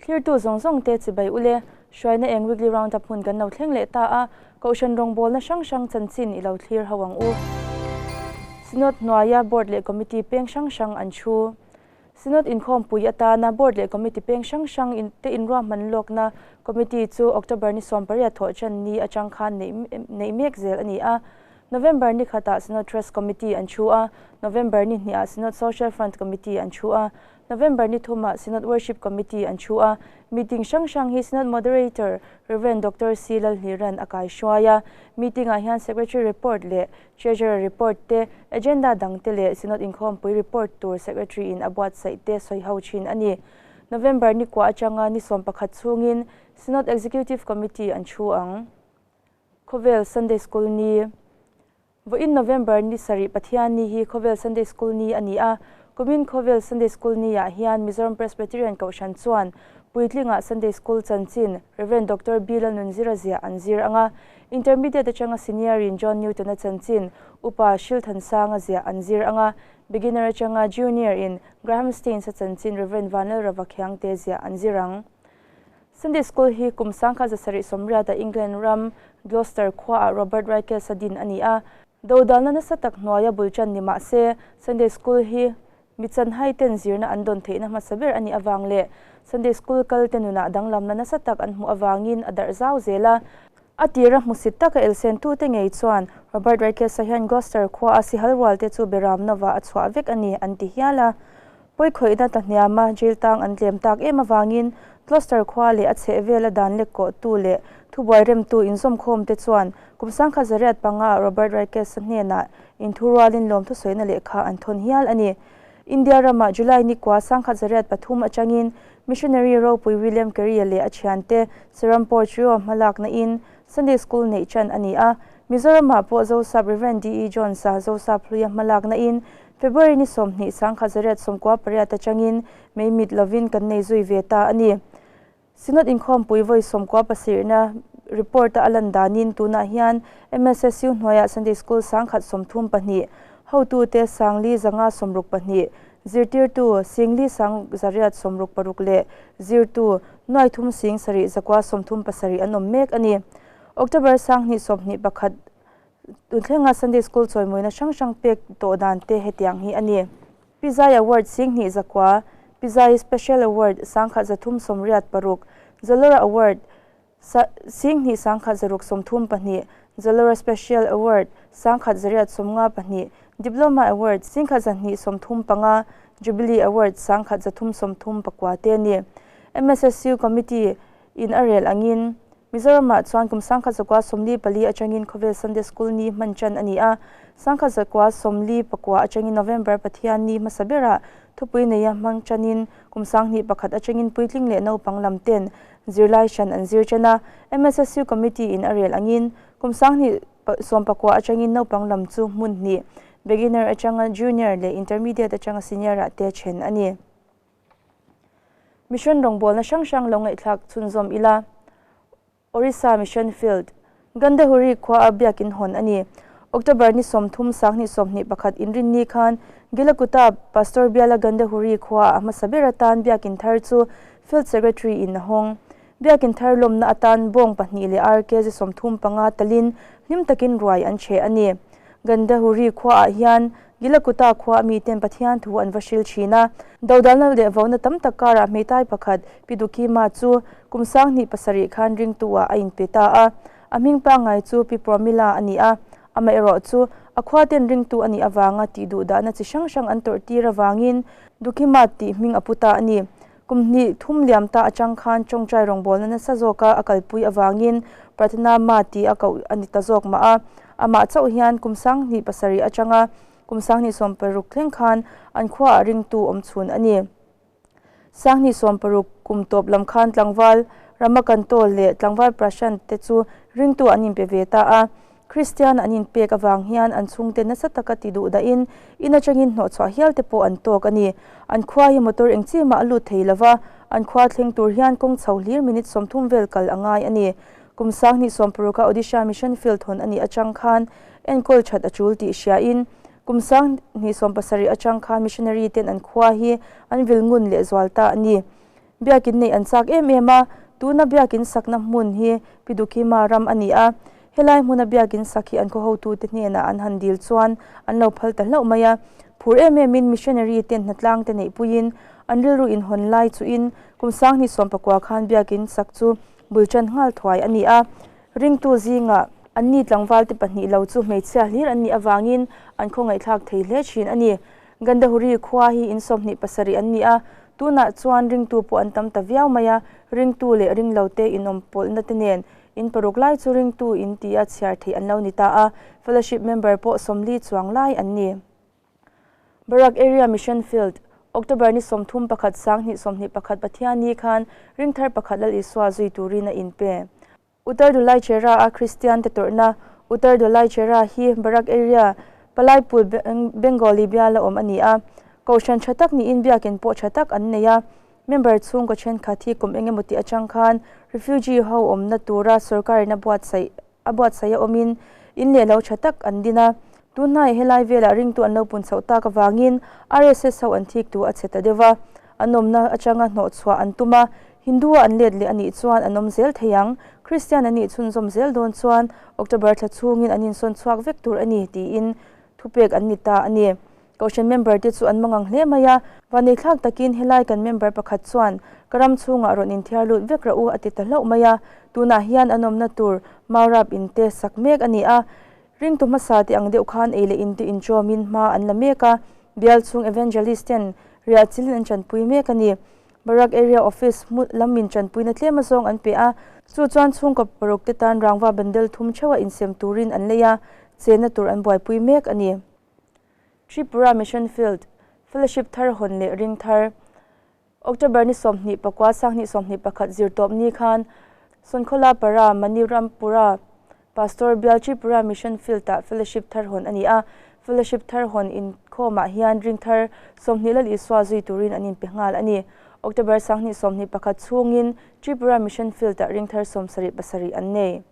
Thlirtu zawng zawng te chibai ule, hruaina eng weekly round up hun kan lo thleng leh ta a, Kohhran rawngbawlna hrang hrang chanchin i lo thlir ho ang u. Synod hnuaia Board leh Committee peng hrang hrang an thu. Synod inkhawmpui atana Board leh Committee peng hrang hrang in te inruahman lawkna Committee chu October ni 18 thawh ṭan ni aṭang khan neih neih mek zel a ni a. November ni khatah Synod Trust Committee an thu a, November ni hnihah Synod Social Front Committee an thu a, November ni thumah Synod Worship Committee an thu a, meeting hrang hrang hi Synod Moderator Rev. Doctor C. Lalhniran a kai hruai a. Meeting-ah hian Secretary report leh Treasurer report te, agenda dang te leh Synod inkhawmpui report tur Secretary in a buatsaih te sawi ho thin a ni. November ni kua atanga ni 11 chhungin Synod Executive Committee an thu ang. Khawvel Sunday School Ni. Vawiin November ni sarih Pathian ni hi Khawvel Sunday School Ni a ni a, kumin Khawvel Sunday School Ni ah hian Mizoram Presbyterian Kohhran chuan puitlingah Sunday School chanchin Rev. Doctor B. Lalnunzira ziah an zir ang a, Intermediate atanga Senior in John Newton-a chanchin Upa Hrilthansanga ziah an zir ang a, Beginner atanga Junior in Graham Staines-a chanchin Rev. Vanlalrava Khiangte ziah an zir ang. Sunday School hi kum 1780 a England ram Gloucester khuaah Robert Raikes a din a ni a. Dodalna nasa tak hnuaia bul ṭan ni mah se, Sunday School hi mi chanhai ten zirna an dawn theihna hmasa ber a nih avang leh Sunday School kal te nunah danglamna nasa tak an hmuh avangin a darh zau zel a. A tira hmusit taka elsen tute ngei chuan Robert Raikes-a hian Gloucester khua a sihal rual te chu beram nova a chhuah vek a ni an ti hial a. Pawi khawihna ta hniama jail tang an tlem tak em avangin Gloucester khua leh a chheh vela dan lek kawhtu leh thubuai remtu inzawmkhawm te chuan kum 1905 ah Robert Raikes-a hnenah inthurualin lawm thusawina lehkha an thawn hial a ni. India ramah July ni kua 1903 atangin missionary ropui William Carey leh a thiante Serampore Trio hmalakna in Sunday School neih ṭan a ni a. Mizoramah pawh Zosap Rev. D. E. Jones-a Zosap hluia hmalakna in February ni 20 1998 atangin mei mit lovin kan nei zui ve ta a ni. Synod inkhawmpui vawi 97 na report a alan danin tunah hian MSSU hnuaiah Sunday School 132 hotute 562 zirtirtu 5,966 leh zirtu 37,937 an awm mek a ni. October 2021 tunthlenga Sunday School chawimawina hrang hrang pek tawh dan te hetiang hi a ni. Pizai Award 21,000, Pizai Special Award 1386, Zalora Award 21,632, Zalora Special Award 1852, Diploma Award 1235, Jubilee Award 1334 te ni. MSSU Committee in a rel angin Mizoramah chuan kum 1944 atangin Khawvel Sunday School ni hman ṭan a ni a, 1949 atangin November Pathian ni hmasa berah thupui neia hmang ṭanin kum 2001 atangin puitling leh naupang lam ten zirlai hran an zir ṭan a. MSSU Committee in a rel angin kum 2019 atangin naupang lam chu hmun hnih beginner atanga junior leh intermediate atanga senior ah te ṭhen a ni. Mission rawngbawlna hrang hrang lo ngaihthlak chhunzawm ila. Orissa Mission Field, Gandahuri khua a biakin hawn a ni. October ni 30 2021 inrin ni khan Gilakuta Pastor Biala Gandahuri khua a hmasa ber atan biakin thar chu Field Secretary in a hawng. Biakin thar lawmna atan bawng pahnih leh ar kg 35 talin hlim takin ruai an che a ni. Gandahuri khua ah hian Gilakuta khua mi ten Pathian thu an va hril thina. Dodalna leh vona tam tak karah hmeitai pakhat Pidukima chu kum 2007 khan ring tu ah a in pe ta a. A hming pa ngai chu Pi Promila a ni a. Ama erawh chu a khua ten ring tu ani awanga ti duh dahna chi hrang hrang an tawrh tir awangin Dukima tih hming a pu ta a ni. Kum hnih thum liam ta atang khan tawngtai rawngbawlna nasa zawka a kalpui awangin Prathana Ma ti a koh ani ta zawk mah a. Amah chauh hian kum 2007 atanga kum 2016 thleng khan an khua a ring tu awm chhun a ni. 2016 kum tawp lam khan tlangval Ramakanto leh tlangval Prashant te chu ring tu an inpe ve ta a. Christian an inpek awang hian an chhungte nasa taka ti duh dahin in atangin hnawh chhuah hial te pawh an tawk a ni. An khua hi motor eng chi mah a lut thei lova, an khua thleng tur hian kawng chho hlir minute 30 vel kal a ngai a ni. Kum 2016 a Odisha Mission Field hawn ani atang khan enkawl that a tul tih hria in kum 2017 atang khan missionary ten an khua hi an vil ngun leh zual ta a ni. Biakin neih an chak em em a, tuna biakin sakna hmun hi Pi Dukima ram a ni a. Helai hmuna biakin sak hi an khaw hotute hnenah an han dil chuan an lo phal ta hlauh mai a. Phur em emin missionary ten hnatlang te neihpuiin an rilru inhawn lai chuhin kum sanghnih sawmpakua khan biakin sak chu bul tan nghal thuai a ni a. Ringtu zingah anni tlangval te pahnih lo chu hmeichhia hlir an nih avangin an khawngaihthlak thei hle thin a ni. Gandahuri khua hi in 27 an ni a, tunah chuan ringtu pawh an tam ta viau mai a, ringtu leh ringlo te inawm pawlhna te nen in paruk lai chu ringtu in tia chhiar theih an lo ni ta a, fellowship member pawh 40 chuang lai an ni. Barak Area Mission Field, October ni 31 2021 Pathian ni khan ringthar pakhat Lal Isua zui turin a inpe. Uttar Dulai Chera a Christian te tawrhna Uttar Dulai Chera hi Barak Area Palaipur Bengali biala awm a ni a. Kohhran tha tak niin biakin pawh tha tak an nei a. Member chhung ka thenkhat hi kum engemaw ti atang khan refugee ho awmna tura sarkarin a buatsaih a buatsaih a awmin in leh lo tha tak an din a. Tunhnai helai velah ringtu an lo pun chhoh tak avangin RSS ho an thik tu a che ta deuh a. An awmna atanga hnawh chhuah an tum a. Hindu an let leh anih chuan an awm zel thei ang. Christian anih chhunzawm zel dawn chuan October thla chhungin an insawn chhuak vek tur a ni tiin thupek an ni ta a ni. Kohhran member te chu an mangang hle mai a. Vanei thlak takin helai kan member pakhat chuan ka ram chhungah rawn inthiar lut vek ra u a ti ta hlauh mai a. Tunah hian an awmna tur Maurap in te sak mek a ni a. Ringtu hmasa te ang deuh khan ei leh in te inchawmin hma an la mek a. Bial chhung evangelist ten riah chilin an chanpui mek a ni. Barak Area Office lamin chanpuina tlem azawng an pe a. Chu chuan chhungkaw paruk te tan rangva bundle thum theuha insem turin an lei a, chenna tur an buaipui mek a ni. Tripura Mission Field, Fellowship thar hawn leh ring thar. October ni 29 2021 zirtawp ni khan Sonkhola para Manirampura Pastor Bial Tripura Mission Field ah Fellowship thar hawn a ni a. Fellowship thar hawn in khawmah hian ring thar 20 Lal Isua zui turin an inpe nghal a ni. October 2021 chhungin Tripura Mission Field ah ring thar 77 an nei.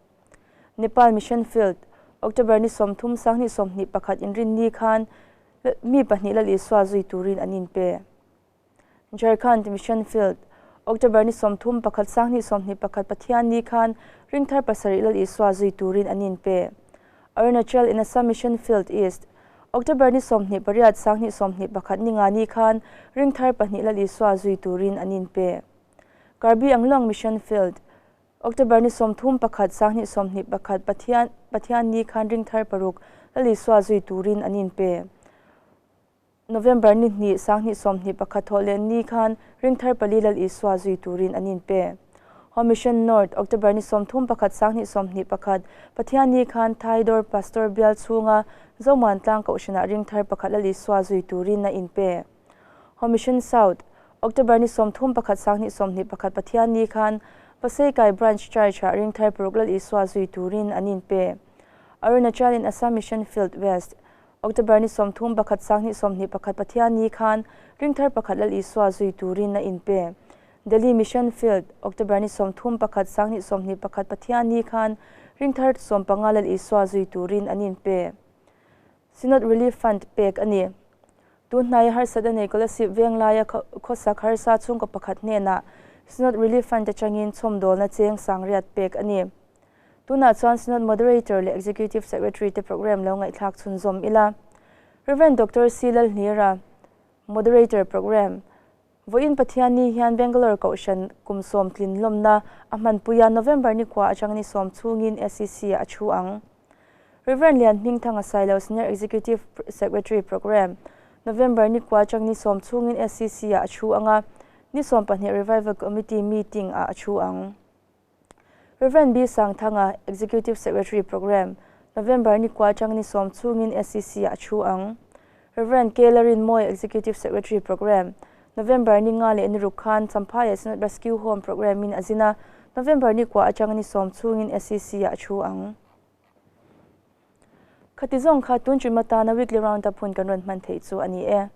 Nepal Mission Field, October ni 30 2021 inrin ni khan mi pahnih Lal Isua zui turin an inpe. Jharkhand Mission Field, October ni 31 2021 Pathian ni khan ringthar 7 Lal Isua zui turin an inpe. Arunachal in Assam Mission Field East, October ni 28 2021 ni nga ni khan ringthar 2 Lal Isua zui turin an inpe. Karbi Anglong Mission Field, October ni 31 2021 Pathian ni khan ringthar 6 Lal Isua zui turin an inpe. November ni hnih 2021 thawh ni khan ringthar 4 Lal Isua zui turin an inpe. Home Mission North, October ni 31 2021 Pathian ni khan Thaidor Pastor Bial chhunga Zomuan tlang kohhranah ringthar 1 Lal Isua zui turin a inpe. Home Mission South, October ni 31 2021 Pathian ni khan Paseikai Branch Church ah ringthar 6 Lal Isua zui turin an inpe. Arunachal in Assam Mission Field West, October ni 31 2021 Pathian ni khan ringthar 1 Lal Isua zui turin a inpe. Delhi Mission Field, October ni 31 2021 Pathian ni khan ringthar 15 Lal Isua zui turin an inpe. Synod Relief Fund pek a ni. Tunhnai harsat a nei Kolasib Venglaia khawsak harsa chhungkaw pakhat hnenah Synod Relief Fund atangin chhawmdawlna cheng sangriat pek a ni. Tunah chuan Synod Moderator leh Executive Secretary te program lo ngaihthlak chhunzawm ila. Reverend Dr. C. Lalhnira, Moderator Program. Voin Pathian ni hian Bangalore Kohhran kum sawm tlin lawmna a hmanpuia November ni khua atang ni sawm chhungin SEC a thu ang. Reverend Lian Hmingthanga Sailo Senior Executive Secretary Program. November ni khua atang ni sawm chhungin SEC a thu anga ni 12 Revival Committee meeting a thu ang. Reverend B. Sangthanga Executive Secretary Program. November ni khua atang ni sawm chhungin SEC a thu ang. Reverend K. Larin Moy Executive Secretary Program. November ni nga leh ni ruk khan Champhai Synod Rescue Home Program in azina November ni kwa atang ni sawm chhungin SEC a thu ang. Khati zawng kha tun chumata na weekly round up hun kan ron hman thei chu ani e.